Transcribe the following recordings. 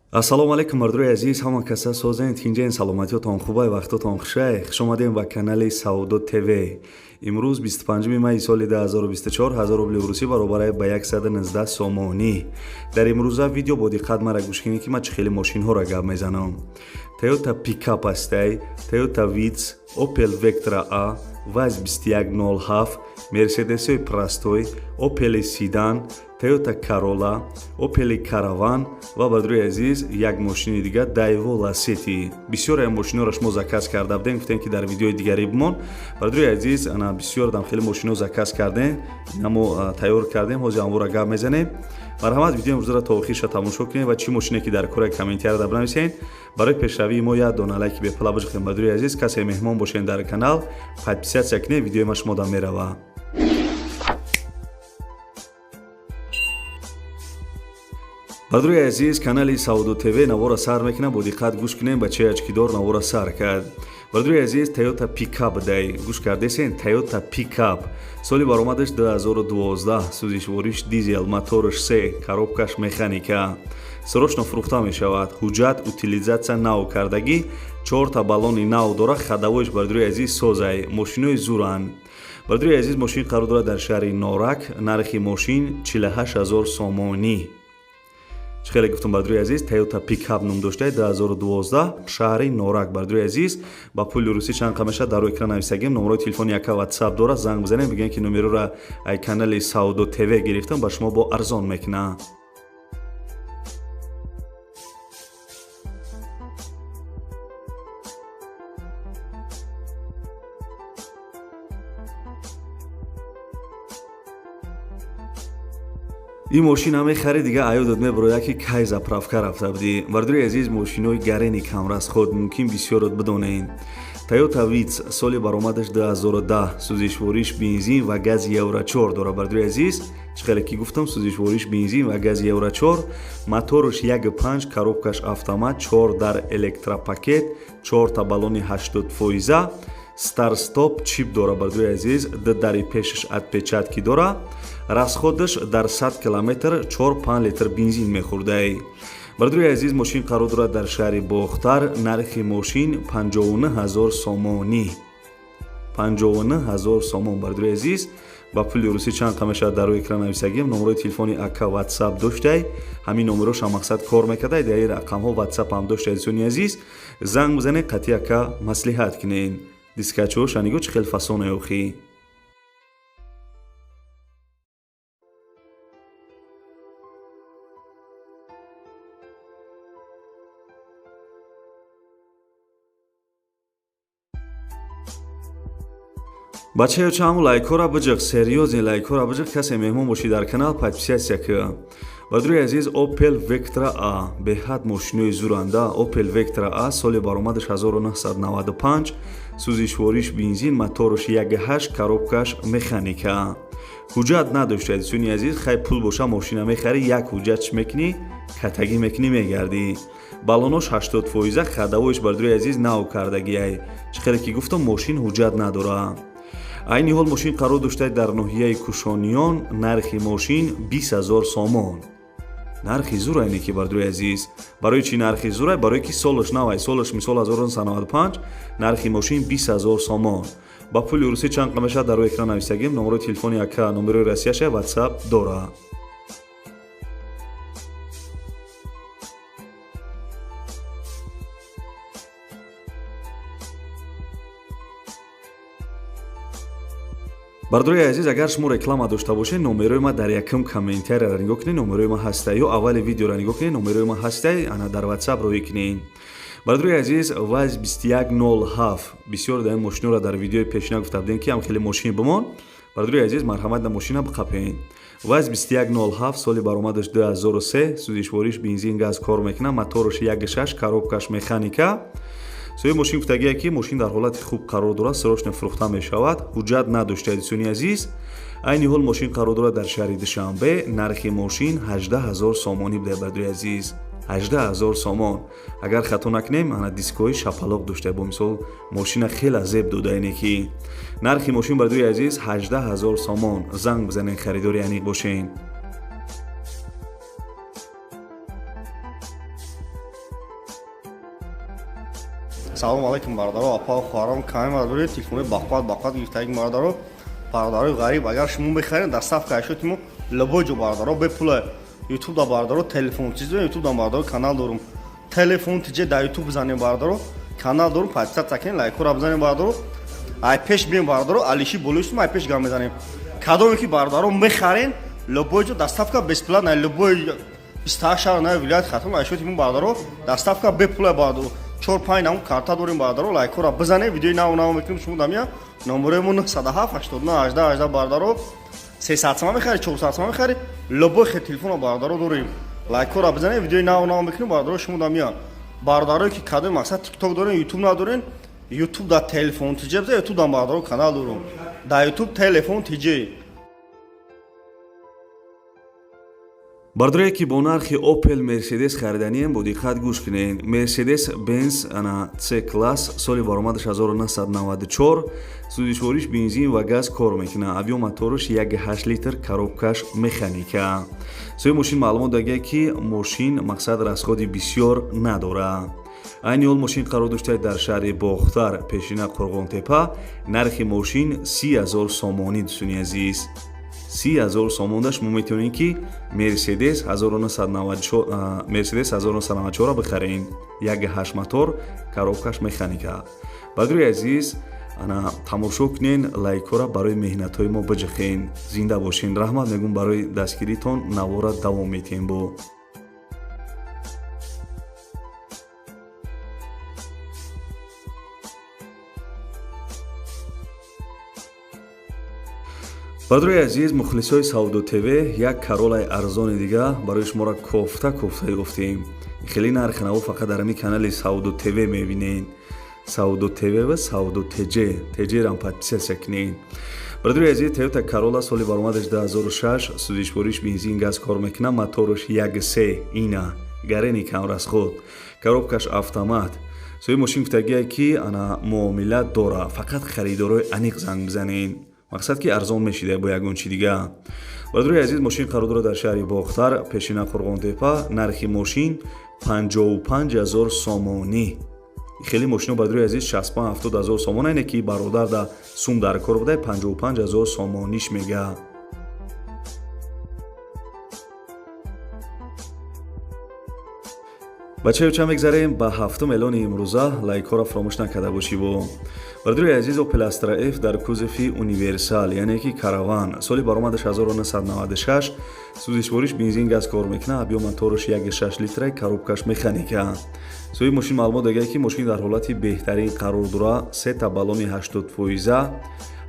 Ассалому алайкум, мардури азиз, ҳама каса созен, тинҷен, саломатиётон хубай, вақтотон хушай. Хуш омадем ба канали Савдо ТВ. Имрӯз 25 майи соли 2024, 1000 рубли русӣ баробар ба 119 сомонӣ. Дар имрӯза видео бо диққат мара гӯш кунед, ки ман чӣ хеле мошинҳоро гап мезанам. Toyota Pickup ҳастай, Toyota Vitz, Opel Vectra A, ВАЗ 2107, Mercedes-ҳои простой, Opel Sedan, Toyota Corolla, Opel Caravan ва, бародари азиз, як мошини дига Daewoo Lacetti. Бисёр ай мошинҳоро шумо заказ карда будем, гуфтем, ки дар видеои дигаре бимон. Бародари азиз, ана бисёр дам хеле мошинҳо заказ кардем, инамо тайёр кардем, ҳозир амвора гап мезанем. Марҳамат, видеои имрӯзаро то охирша тамошо кунед ва чӣ мошине ки дар кора комментарияда бинависед. Барои пешравии мо як дона лайки бепула бижихтем. Бародари азиз, касе меҳмон бошед дар канал, подписаться кунед, видеои ма шумо дам мерава. Бародари азиз, канали Савдо ТВ навора сар мекунам, бо диққат гӯш кунем, ба чӣ ачкидор навора сар кард. Бародари азиз, Toyota Pickup дай, гӯш кардесен, Toyota Pickup, соли баромадаш 2012, сӯзишвориш дизел, мотораш се, коробкаш механика, срочно фурӯхта мешавад. Ҳуҷҷат утилизация нав кардагӣ, чорта баллони нав дора, ходовойш, бародари азиз, созай, мошинои зуранд. Бародари азиз, мошин қарор дорад дар шаҳри Норак, нархи мошин 48 0 сомонӣ. Чӣ хеле гуфтам, бародари азиз, Toyota Pickup ном доштаи, 2012, шаҳри Норак. Бародари азиз, ба пули русӣ чанд қа мешавад, дар рӯи экран нависагем. Номерои телефони яка WhatsApp дорад, занг бизанем, бигӯем, ки номерора ай канали Савдо ТВ гирифтам, ба шумо бо арзон мекунад. Ин мошина мехарӣ, дига аёдат мебарояд, ки кай заправка рафта будӣ. Бародари азиз, мошинои гарени камрасход, мумкин бисёрот бидонед. Toyota Vitz, соли баромадаш 2010, сӯзишвориш бензин ва гази Евро 4 дорад. Бародари азиз, чӣ хеле ки гуфтам, сӯзишвориш бензин ва гази Евро 4, мотораш 1.5, коробкаш автомат, 4 дар электропакет, 4та баллони 80 фоиза, старт-стоп чип дора. Бародари азиз, ду дари пешаш отпечатки дора, расходаш дар 100 километр 4-5 литр бензин мехӯрдай. Бародари азиз, мошин қарор дорад дар шаҳри Бохтар, нархи мошин 59 ҳазор сомонӣ, 59 ҳазор сомон. Бародари азиз, ба пули русӣ чанд қа мешавад, дар рӯи экран нависагим. Номерои телефони ака WhatsApp доштай, ҳамин номероша мақсад кор мекардай, дар ин рақамҳо WhatsApp ҳам доштай. Дӯстони азиз, занг бизанед, қатъи ака маслиҳат кунед. Дискачоша нигоҳ, чӣ хел фасоне охӣ. Бачаё, чаму лайкҳоро биҷиқ, серьёзный лайкҳоро биҷиқ. Касе меҳмон бошӣ дар канал, подписаться ки. Бародари азиз, Opel Vectra A, беҳад мошинои зуранда. Opel Vectra A, соли баромадаш 1995, сӯзишвориш бензин, мотораш 1.8, коробкаш механика, ҳуҷҷат надошта. Дӯстони азиз, хай, пул боша, мошина мехарӣ, як ҳуҷҷат чӣ мекунӣ, катагӣ мекунӣ, мегардӣ. Баллонош 80 фоиза, ходовойш, бародари азиз, нав кардагиай. Чӣ хеле ки гуфтам, мошин ҳуҷҷат надорад. Айни ҳол мошин қарор дошта дар ноҳияи Кушониён, нархи мошин 20 ҳазор сомон. Нархи зур айне ки, бародари азиз. Барои чӣ нархи зурай? Барое ки солаш навай, солаш мисол 1995, нархи мошин 20 ҳазор сомон. Ба пули русӣ чанд қа мешавад, дар рӯи экран нависагим. Номерои телефони ака номерои россияша, WhatsApp дорад. Бародари азиз, агар шумо реклама дошта бошед, номерои ма дар якум комментарияро нигоҳ кунед, номерои ма ҳаста, ё аввали видеоро нигоҳ кунед, номерои ма ҳастай, ана дар WhatsApp роҳӣ кунед. Бародари азиз, ВАЗ 2107, бисёр дар ин мошиноро дар видеои пешина гуфта будем, ки ҳам хеле мошин бимон. Бародари азиз, марҳамат, на мошина биқапед. ВАЗ 2107, соли баромадаш 2003, сӯзишвориш бензин, газ кор мекунад, мотораш 1.6, коробкаш механика. Соҳиби мошин гуфтагие, ки мошин дар ҳолати хуб қарор дорад, срочно фурӯхта мешавад, ҳуҷҷат надошта. Дӯстони азиз, айни ҳол мошин қарор дорад дар шаҳри Душанбе, нархи мошин 18 ҳазор сомонӣ буда. Бародари азиз, 18 ҳазор сомон. Агар хато накунем, ана дискҳои шапалоқ дошта, бо мисол мошина хеле зеб дода. Ине ки нархи мошин, бародари азиз, 18 ҳазор сомон. Занг бизанед, харидори аниқ бошед. Салом алейкум, бародаро, апа, хоҳарон, каме бародари телефони бақват бақват гирифтаги бародаро, бародарои ғариб, агар шумо мехаред, доставка ашёти мо любой ҷо, бародаро, бепула. Ютуб да, бародаро, телефон чиз, ютуб да, бародаро, канал дорум, телефон тиҷе да ютуб бизанем, бародаро, канал дорум, подписаться кунед, лайкҳоро бизанем, бародаро. Ай пеш бием, бародаро, алиши болои ай пеш гам мезанем. Кадоме ки, бародаро, мехарен, любой ҷо доставка бесплатно, любой 28 шаҳр на вилоят Хатлон ашёти мо, бародаро, доставка бепула, бародаро. Чор панҷ намуд карта дорем, бародаро, лайкҳоро бизанем, видеои нав нав мекунем, шумо дамия. Номерои мо 907 89 18 18, бародаро. 300 сама мехари, 400 сама мехари, любой хе телефона, бародаро, дорем. Лайкҳоро бизанем, видеои нав нав мекунем, бародаро, шумо дамия. Бародарое ки кадои мақсад тикток дорем, ютуб надорем, ютуб да телефон тиҷе биза, ютуб да, бародаро, канал дорум, да ютуб телефон тиҷе. Бародаре ки бо нархи Opel, Mercedes хариданием, бо диққат гӯш кунед. Mercedes Benz ана C класс, соли баромадаш 1994, сӯзишвориш бензин ва газ кор мекунад, объём мотораш 1,8 литр, коробкаш механика. Соҳиби мошин маълумот дагия, ки мошин мақсад расходи бисёр надорад. Айни ҳол мошин қарор доштааст дар шаҳри Бохтар, пешина Қурғонтепа. Нархи мошин 30 000 сомонӣ. Дӯстони азиз, 30 000 сомонда шумо метавонед, ки Мерседес 1994 бихаред, 1,8 мотор, коробкаш механика. Бародари азиз, ана тамошо кунен, лайкҳоро барои меҳнатҳои мо биҷихен. Зинда бошен, раҳмат мегӯм барои дастгиритон. Навора давом метиҳем. Бо бародари азиз, мухлисои Савдо ТВ, як Королаи арзони дига барои шуморо кофта кофта ёфтем. Хеле нархи наво фақат дар ҳамин канали Савдо ТВ мебинед. Савдо ТВ ва Савдо ТЖ, ТЖрам подписаться кунед. Бародари азиз, Тойота Королла, соли баромадаш 2006, сӯзишвориш бензин, газ кор мекунад, мотораш 1,3, ина гарени камрасход, коробкаш автомат. Соҳиби мошин гуфтагие, ки ана муомила дора, фақат харидорои аниқ занг бизанед. Мақсад ки арзон мешида бо ягон чи дига. Бародари азиз, мошин қарор дорад дар шаҳри Бохтар, пешина Қурғонтепа. Нархи мошин 55 000 сомонӣ. Хеле мошино, бародари азиз, 65, 70 ҳазор сомон, айне ки бародар да сум дар кор буда, 55 000 сомониш мега. Бачаё, ча мегзарем ба ҳафтум эълони имрӯза. Лайкҳоро фаромӯш накарда бошиву. Бародари азиз, Opel Astra F дар кузови универсал, яъне ки караван, соли баромадаш 1996, сӯзишвориш бензин, газ кор мекунад, объём мотораш 1,6 литра, коробкаш механика. Соҳиби мошин маълумот дагия, ки мошин дар ҳолати беҳтарин қарор дора, сета баллони 80 фоиза,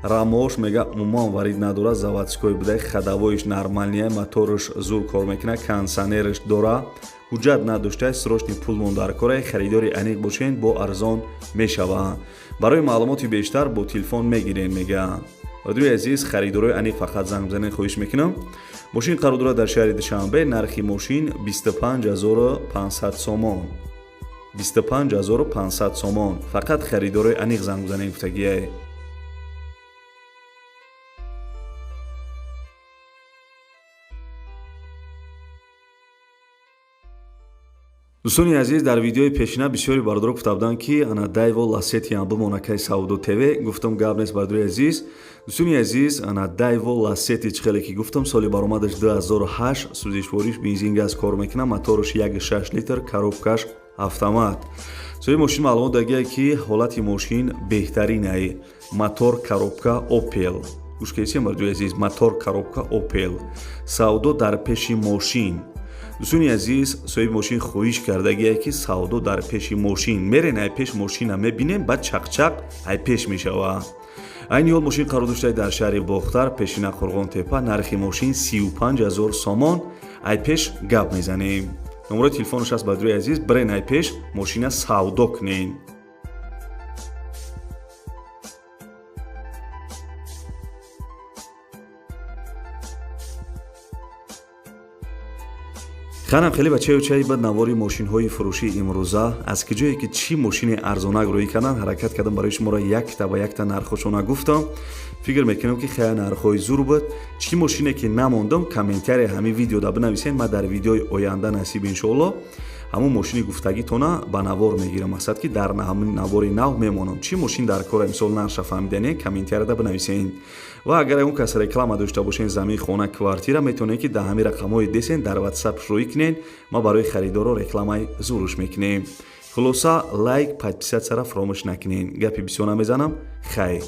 рамош мега умуман варид надорад, заводской буда, ходовоиш нормальный, мотораш зур кор мекунад, кондиционераш дора, ҳуҷҷат надошта, срочный пулмон дар кора, харидори аниқ бошен, бо арзон мешавад. Барои маълумоти бештар бо телефон мегирен, мега. Бародари азиз, харидорои аниқ фақат занг бизанед, хоҳиш мекунам. Мошин қарор дорад дар шаҳри Душанбе. Нархи мошин 25 500 сомон, 25 500 сомон. Фақат харидорои аниқ занг бизанед, гуфтагие. Дӯстони азиз, дар видеои пешина бисёри бародаро гуфта буданд, ки ана Дайво Ласетиам бимонакай Савдо ТВ. Гуфтам, гап нест, бародари азиз. Дӯстони азиз, ана Дайво Ласети, чӣ хеле ки гуфтам, соли баромадаш 2008, сӯзишвориш бензин, газ кор мекунад, мотораш 1,6 литр, коробкаш автомат. Соҳиби мошин маълумот дагия, ки ҳолати мошин беҳтаринай, мотор, коробка Опел. Гӯш кардисем, бародари азиз, мотор, коробка Опел, савдо дар пеши мошин. Дӯстони азиз, соҳиби мошин хоҳиш кардагие, ки савдо дар пеши мошин мерен, ай пеш мошина мебинем, баъд чақчақ ай пеш мешава. Айни ҳол мошин қарор доштааст дар шаҳри Бохтар, пешина Қурғонтепа. Нархи мошин 35 000 сомон. Ай пеш гап мезанем, номерои телефонаш аст. Бародари азиз, бирен ай пеш мошина савдо кунен. Ханам хеле бачаю чай ба навори мошинҳои фурӯшии имрӯза, аз ки ҷое ки чӣ мошини арзонак рӯӣ кардан, ҳаракат кардам барои шуморо якта ба якта нархошона гуфтам. Фикр мекунам, ки хеле нархҳои зур буд. Чӣ мошине ки намондам, комментария ҳамин видеода бинависен, ман дар видеои оянда, насиб иншоалло, Ҳамун мошини гуфтагитона ба навор мегирам, мақсад ки дар ҳамин навори нав мемонам. Чӣ мошин дар кора, мисол, нарша фаҳмидане, комментарияда бинависен. Ва агар ягон кас реклама дошта бошен, замин, хона, квартира, метавонед, ки дар ҳамин рақамҳои десен дар WhatsApp рӯй кунен. Ма барои харидоро рекламаи зуруш мекунем. Хулоса, лайк, подписаться ра фаромӯш накунен. Гапи бисёр намезанам, хайр.